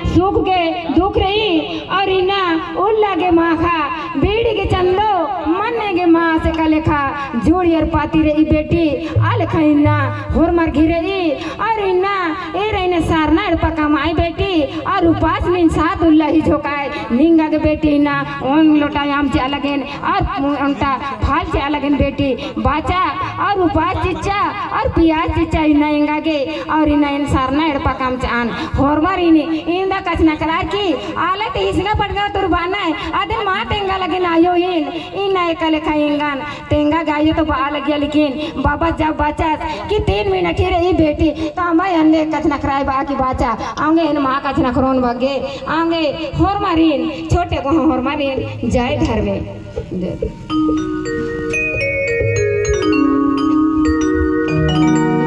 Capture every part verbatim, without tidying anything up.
सुख गे दुख रई, और इन्ना उल्ला गे माखा, बीड़ी गे चंदो, मन्ने गे मास एका लेखा, जुड़ियर पाती रई बेटी, आ लेखा इन्ना होरमर गही रई, और इन्ना एरा इन्ना सरना एड़पा कमआय बेटी, और उपास नीन सात उल्ला ही झोंकाय, निंगा गे बेटी इन्ना ओन लोटा अम्म चिआ लगेन, और ओन्टा फल चिआ लगेन बेटी, बाचा, और उपास चिच्चा, और पियास चिच्चा इन्ना एंगा गे, और इन्ना एन सरना एड़पा कमचआन, होरमारिन इन्दा कछनखरअर की, आलर ती इसगा पड़गा तुरबानय, अदिन मा तेंगा लगेन आयो इन, इन्ना एका लेखा एंगन, तेंगा गे आयो तो बआ लगिया, लेकिन बाबस जब बाचस कि तीन मिनट ही रई बेटी, तो अम्बा अन्ने कछनखरय बआ की बाचा, औंगे एन मा कछनखरोन बग्गे, औंगे होरमारिन, छोटे गो होरमारिन, जय धर्मे।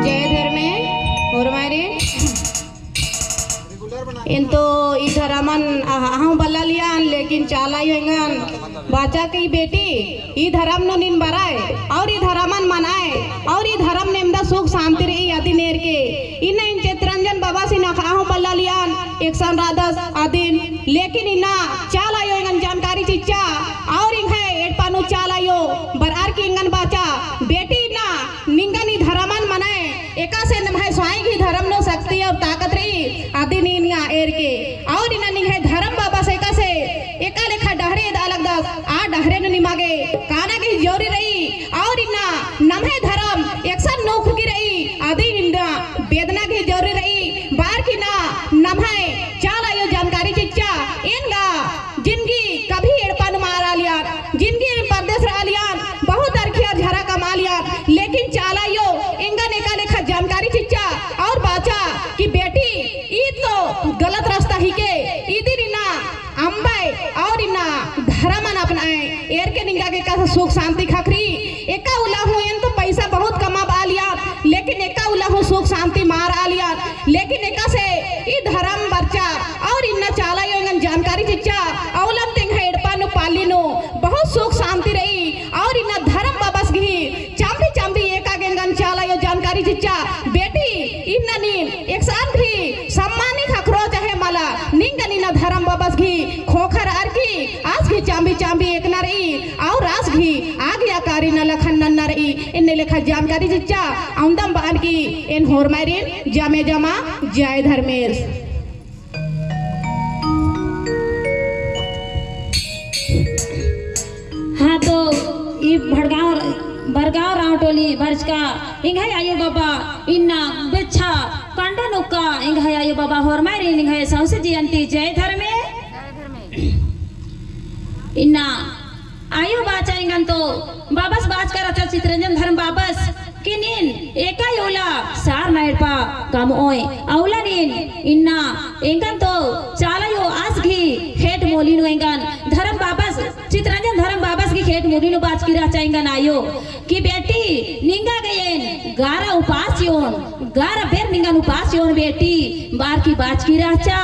जय धर्मे, होरमारिन। एन तो ई धरमन अहा-, अहूँ बल्लालियन, लेकिन चाला आयो एंगन बाचा कि बेटी, ई धरम नू नीन बरय, और ई धरमन मनय, और ई धरम नू एवंदा सुख शांति रई अदिन एरके। इन्ना एन चितरंजन बाबासिन अख़आ हूँ बल्लालियन, एकसन रअदस अदिन, लेकिन इन्ना चाला आयो एंगन जानकारी चिच्चा, और एंग्है एड़पा नू चाला आयो बरअर की एंगन बाचा, बेटी इन्ना निंगन ई धरमन मनय, एकासे नम्है स्वांई गही धरम नू शक्ति और ताकत रई, अदिन इन्ना एरके। और इन्ना निंग्है धरम बाबस एकासे, एका लेखा डहरे एदआ लगदस, आ डहरे नू निमा गे काना गही जरूरी रई, और इन्ना नम्है धरम एकसन नू उखरकी रई, अदिन इन्ना बेदना गही जरूरी रई, बअर की इन्ना नम्है चाला आयो जानकारी चिच्चा, एन गा जिनगी कभी एड़पा नू मा रआलियन, जिनगी परदेस रआलियन, बहुत अरखी और झरा कमआलियन, लेकिन चाला आयो एंगन एका लेखा जानकारी चिच्चा और बाचा कि बेटी, ई तो गलत रास्ता हिके, इदिन इन्ना अम्बय और इन्ना धरमन अपनाय, एरके निंगा गे एका सुख शांति ख़क्खरई। एका उल्ला हूँ एन तो पैसा बहुत कमआ बआलियन, लेकिन एका उल्ला हूँ सुख शांति मा रआलियन, लेकिन एकासे ई धरम बरचा और इन्ना चाला आयो एंगन जानकारी चिच्चा, अउलम ती एंग्है एड़पा नू पाली नू बहुत सुख शांति रई और इन्ना धरम बाबस गही चाम्बी चाम्बी एका गे एंगन चाला आयो जानकारी चिच्चा, बेटी इन्ना नीन एकसन भी सम्मानी ख़क्खरो चाहे मला, निंगन इन्ना धरम बाबस गही ख़ोख़ा रअर की आस गही चाम्बी चाम्बी एकना रई और आस गही आज्ञाकारी नलख नन्ना रई, एन्ने लेखा जानकारी चिच्चा, अवंदम बअन की एन होरमारिन जमे जमा जय धर्मेस। हाँ तो ई भड़गांव, बरगांव रांव टोली बरचका एंग्है आयो बाबा इन्ना बेच्छा कंडो नुक्का एंग्है आयो बाबा होरमारिन एंग्है सौंसे जियन ती जय धर्मे। इन्ना आयो बाचा एंगन तो बाबस बाचका रहचा चितरंजन धर्म बाबस कि नीन एका उल्ला सरना एड़पा कमओय, अउला नीन इन्ना एंगन तो चाला आयो आस गही खेड्ड मोली नू एंगन धर्म बाबस, चितरंजन धर्म बाबस गही खेड्ड मोली नू बाचकी रहचा एंगन आयो कि बेटी निंगा गे एन गारा उपास चिओन, गारा बेर निंगन उपास चिओन बेटी, बअर की बाचकी रहचा,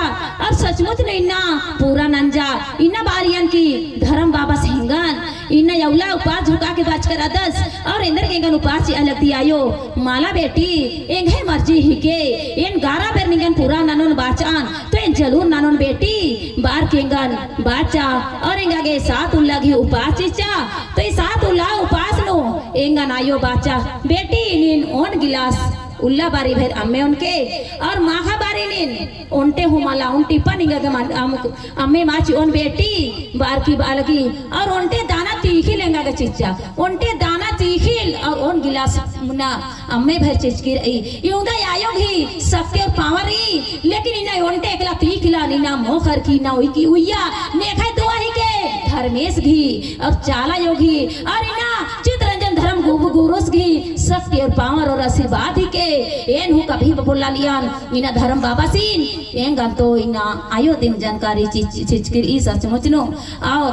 और सचमुच नू इन्ना पूरा नंजा, इन्ना बआलियन की धर्म बाबस एंगन इन्ना अउला उपास झुका के बाचका रअदस, और एन्देरगे एंगन उपास चिआ लगदी आयो, मला बेटी, एंग्है मर्जी हिके, एन गारा बेर निंगन पूरा ननोन बाचन, तो एन जलूर ननोन बेटी, बअर की एंगन बाचा, और एंगा गे सात उल्ला गही उपास चिच्चा, तो ई सात उल्ला उपास नू एंगन आयो बाचा, बेटी नीन ओन गिलास उल्ला बारी भर अम्मे ओनके, और माख़ा बारी नीन ओन्टे हूँ मला, ओन टिप्पा निंगा गे मा-, अम-, अम्मे मा चिओन बेटी, बअर की बआ लगी, और ओन्टे दाना तीख़िल एंगा गे चिच्चा, ओन्टे दाना तीख़िल, और ओन गिलास मुना अम्मे भर चिचकी रई। इवंदा आयो गही शक्ति और power रई, लेकिन इन्ना ओन्टे एकला तीख़िलन, इन्ना मोख़र की इन्ना उइकी उइया नेखय दुआ हिके धर्मेस गही और चाला आयो गही और इन्ना चितरंजन धर्म गु-, गुरुस गही शक्ति और power और आशीर्वाद हिके। एन हूँ कभी बपोल्लालियन इन्ना धर्म बाबासिन, एंगन तो इन्ना आयो दिम जानकारी चिच-, चिचकी रई सचमुच नू। और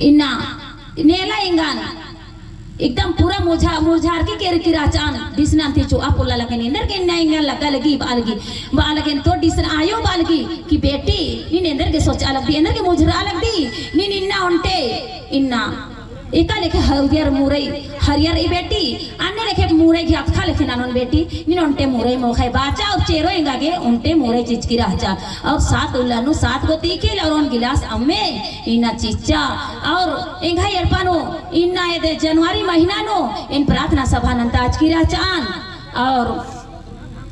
इन्ना नेला एंगन एकदम पूरा मुझा-, मुरझार की केरकी रहचन, डिसना ती चोआ पोल्ला लगेन, एन्देरगे इन्ना एंगन लग्गा लगी, बआ लगी, बआ लगेन तो डिसना आयो बआ लगी कि बेटी, नीन एन्देरगे सोचआ लगदी, एन्देरगे मुझरआ लगदी, नीन इन्ना ओन्टे, इन्ना एका लेखे हरियर मुरई, हरियर ई बेटी, अन्ने लेखे मुरई गही अतखा लेखे ननोन बेटी, नीन ओन्टे मुरई मोख़ाय बाचा और चेरो एंगा गे ओन्टे मुरई चिचकी रहचा। और सात उल्ला नू सात गो तीखिल और ओन गिलास अम्मे इन्ना चिच्चा। और एंग्है एड़पा नू इन्ना एदे जनवरी महीना नू एन प्रार्थना सभा नन्ताचकी रहचान। और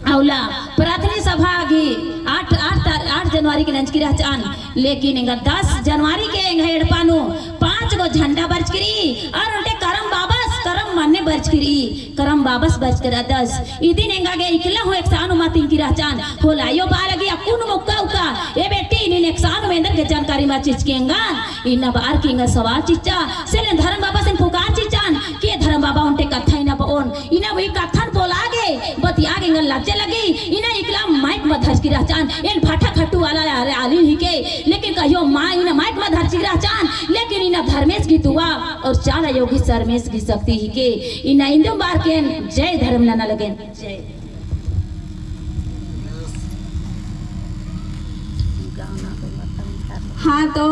अउला प्रार्थना सभा गही आठ, आठ तार-, आठ जनवरी के नंजकी रहचान, लेकिन एंगा दस जनवरी के एंग्है एड़पा नू पाँच गो झंडा बरचकी रई और ओन्टे करम बाबस, करम मन्ने बरचकी रई, करम बाबस बरचकी रई दस। इदिन एंगा गे इकला हूँ एकसानु मा तिंगकी रहचान, होले अयो बआ लगी अक्कुन मुक्का उक्का, ए बेटी नीन एकसानु मेंदर गे जानकारी मा चिचकी एंगा, इन्ना बअर की एंगा सवाल चिच्चा, से ले धरम बाबस एन पुकार चिच्चान, के धरम बाबा ओन्टे कत्था इन्ना बओन, इन्ना ई कत्थन बोला गे, बतिया गे एंगन लज्जा लगी, इन्ना इकला माइक मा धरचकी रहचान, एन भाठा खट्टू वाला आली हिके, लेकिन कहियो मा इन्ना माइक मा धरचकी रहचान, लेकिन इन्ना धर्मेस गही दुआ और चाला अयो गही सरमेस गही शक्ति हिके, इन्ना इन्दुम बअर की एन जय धर्म नना लगेन। जय। हाँ तो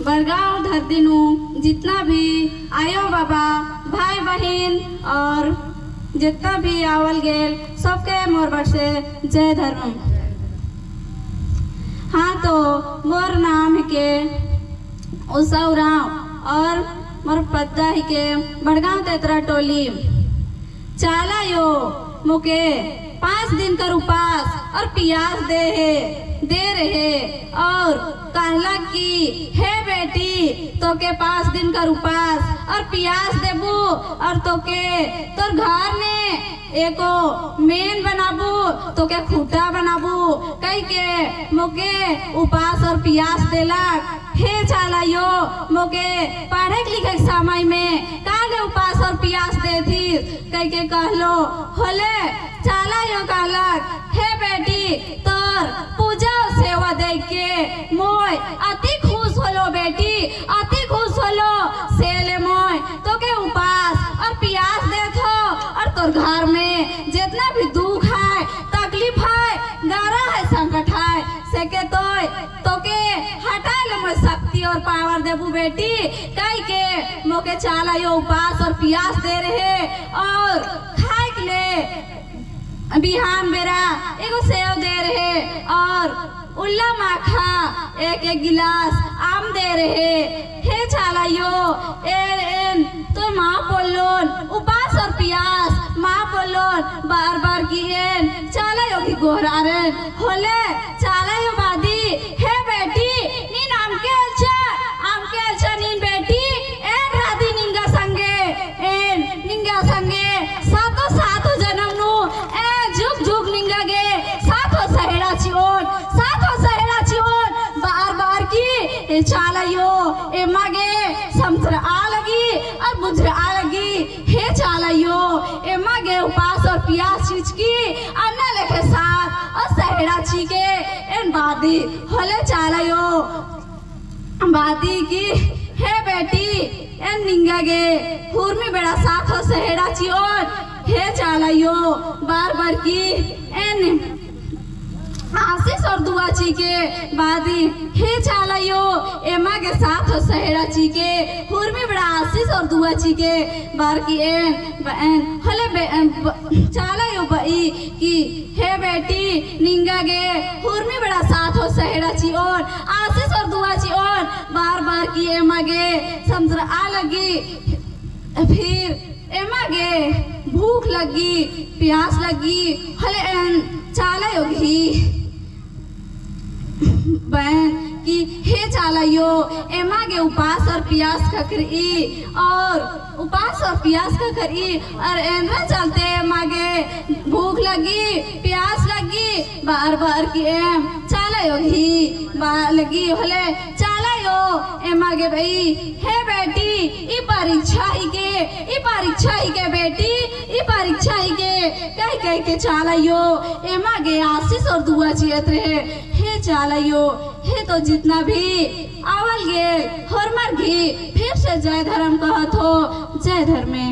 बड़गांव धरती नू जितना भी आयो बाबा, भाई बहिन और जितना भी आवल गेल, सबके मोर बट से जय धर्म। हाँ तो मोर नाम हिके उषा उराँव और मोर पद्दा हिके बड़गांव तेतरा टोली। चाला अयो मोके पाँच दिन कर उपास और पियास दे हे, दे रहे और कहला कि हे बेटी, तोके पाँच दिन कर उपास और पियास देबू और तोके तोर घर में एको मेन बनाबू, तोके खूँटा बनाबू, कहिके मोके उपास और पियास देलक। हे चाला अयो, मोके पढ़ेक लिखेक समय में काले उपास और पियास देथिस, कहिके कहलो। होले चाला अयो कहलक, हे बेटी, तोर पूजा और सेवा देख के मोय अति खुश होलो बेटी, अति खुश होलो। से ले मोय तोके उपास और पियास देथो और तोर घर में जितना भी दुख है, तकलीफ है, गारा है, संकट है, सेके तोय तोके हटाए ले मोय शक्ति और power देबू बेटी, कहिके मोके चाला अयो उपास और पियास दे रहे और खाएक ले बिहान बेरा एगो सेव दे रहे और उल्ला माखा एक एक गिलास आम दे रहे। हे चाला अयो, ए, एन तो मा पोल्लोन, उपास और पियास मा पोल्लोन, बअर बअर की एन चाला अयो गही गोहरारन। होले चाला अयो बादी, हे बेटी, नीन अमके एल्चा, अमके एल्चा नीन बेटी, एन रअदी निंगा संगे, एन निंगा संगे सातो सातो जनम नू, ए जुग जुग निंगा गे साथो सहेड़ा चिओन, साथो सहेड़ा चिओन, बअर बअर की, ए चाला अयो, एमा गे समझरआ लगी, और बुझरआ लगी, हे चाला अयो, एमा गे उपास और पियास चिचकी, अन्ना लेखे साथ और सहेड़ा चिके, एन बादी, होले चाला अयो, बादी की, हे बेटी, एन निंगा गे, हुरमी बेड़ा साथ और सहेड़ा चिओन, हे चाला अयो, बअर बअर की, एन आशीष और दुआ चिके बादी, हे चाला अयो, एमा गे साथ और सहेड़ा चिके, हुरमी बेड़ा आशीष और दुआ चिके, बअर की एन, ब-, एन, होले बे-, एन, ब-, चाला अयो बई की, हे बेटी, निंगा गे, हुरमी बेड़ा साथ और सहेड़ा चिओन, आशीष और दुआ चिओन, बअर बअर की एमा गे, समझरआ लगी, फिर एमा गे भूख लग्गी, पियास लग्गी, होले एन चाला अयो गही बअन कि हे चाला अयो, एमा गे उपास और पियास ख़क्खरई और उपास और पियास ख़क्खरई और एन्दरा चलते एमा गे भूख लग्गी, पियास लग्गी, बअर बअर की एम चाला अयो गही बआ लग्गी होले चाला अयो एमा गे बई, हे बेटी, ई परीक्षा हिके, ई परीक्षा हिके बेटी, ई परीक्षा हिके, कहि कहि के चाला अयो एमा गे आशीष और दुआ चिअत रहे। हे चाला अयो, हे तो जितना भी आवल गेल, होरमर गही फिर से जय धर्म कहत हो, जय धर्मे।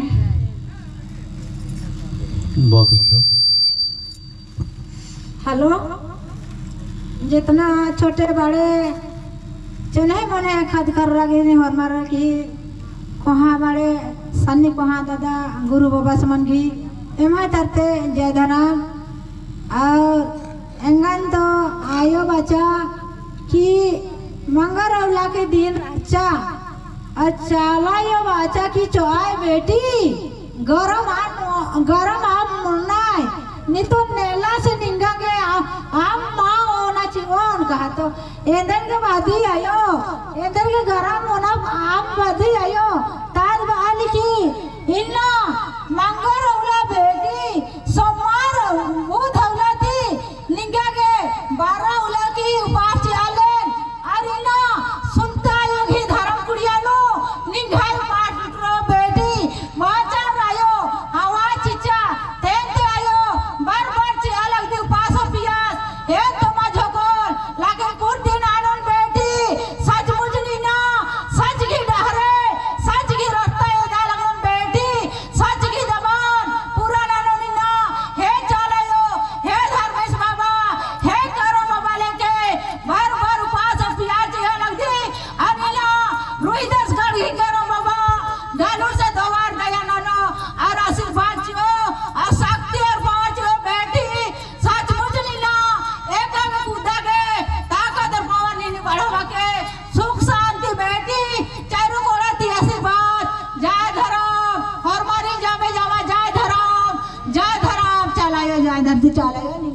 बहुत अच्छा। Hello, जितना छोटे बड़े चुने मुने खद्द कर लगिन होरमर गही कोहाँ बड़े सन्नी कोहाँ दादा गुरु बाबा समन गही एम्है तरती जय धरम। और एंगन तो आयो बाचा कि मंगर अउला के दिन रहचा, और चाला आयो बाचा कि चोआय बेटी, गरम आम, गरम आम मुन्नाय, नीतोन नेला से निंगा गे आ-, आम मा ओना चिओन कहा तो एन्देरगे बादी आयो, एन्देरगे गरम ओना आम बादी आयो, ताद बआली कि इन्ना मंगर अउला बेटी, सोमवार बुध अउला ती निंगा गे बारह उला की उपास चिआलेन, अर इन्ना सुन्ता आयो गही धरम कुड़िया नू निंग्है उपास टुटरो बेटी, बाचर आयो, हवा चिच्चा, तेंते आयो, बर बर चिआ लगदी उपास पियास, हे तोमा झोकोल, लेकिन कुर्ती नानोन बेटी, सचमुच नीना, सच गही डहरे, सच गही रस्ता एदा लगनोन बेटी, सच गही जबान पूरा ननोन इन्ना, हे चाला आयो, हे धर्मेस बाबा, हे करम बाबा लेके बर बर उपास पियास चिआ लगदी। अर इन्ना रोहिदासगढ़ गही करम बाबा, गलुर से दोबार दया ननो, अर आशीर्वाद चिओ, अर शक्ति अर power चिओ बेटी, सचमुच नीना, एका गे कुद्दा गे ताकत अर power नीन बढ़ाबआ के, सुख शांति बेटी, चारू कोड़ा ती आशीर्वाद, जय धरम, होरमारिन जामे जामा, जय धरम, जय धरम, चाला आयो, जय धरती, चाला आयो।